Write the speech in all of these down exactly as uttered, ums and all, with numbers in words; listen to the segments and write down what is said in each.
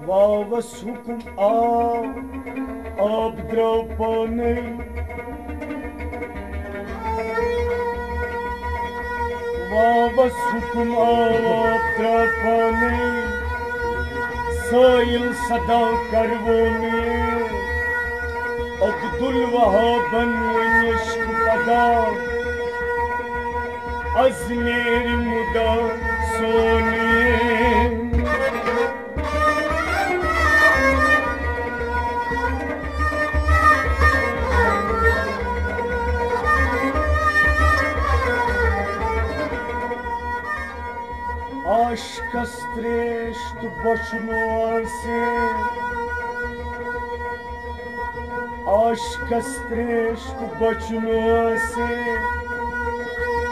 واوس حکم آو، آب درٛاو پانے۔ واوس حکم آو، آب درٛاو پانے۔ سٲیِل صدا کروو مےٚ، عبدالوہابن وۄنۍ عشق پدا۔ از نیرِ مُدا سونی۔ عاشقس تریش تہٕ بۄچھِ نوسہِ۔ عاشقس تریش تہٕ بۄچھِ نوسہِ۔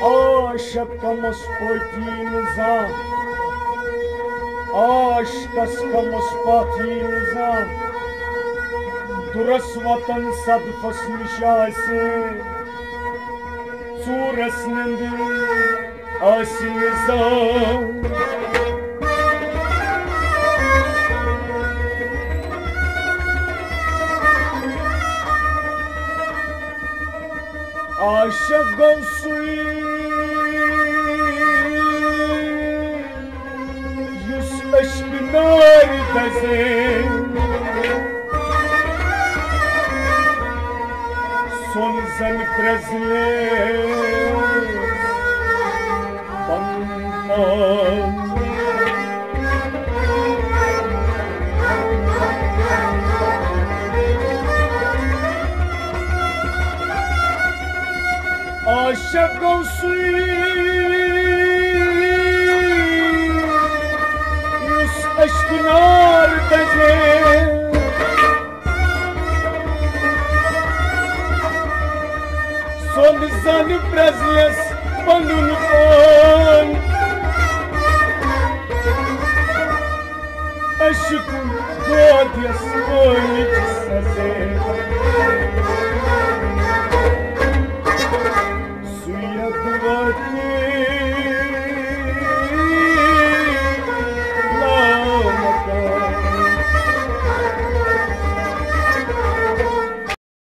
عاشق کمس پٲٹھۍ یی نہٕ زانٛہہ۔ عاشقس کمس پتھ یی نہٕ زانٛہہ۔ دُرس وطن صدفس نِش آسہِ۔ ژوٗرس نِندٕر آسہِ نہٕ زانٛہہ۔ عاشق گوٚو سُے، یُس عشقہٕ نارِ دَزے۔ سۄن زن پرٛزلے پنُن پان۔ عاشق گوٚو سُے، یُس عشقہٕ نارِ دَزے۔ سۄن زن پرٛزلس پنُن پان۔ عشق دود یس پٲنۍ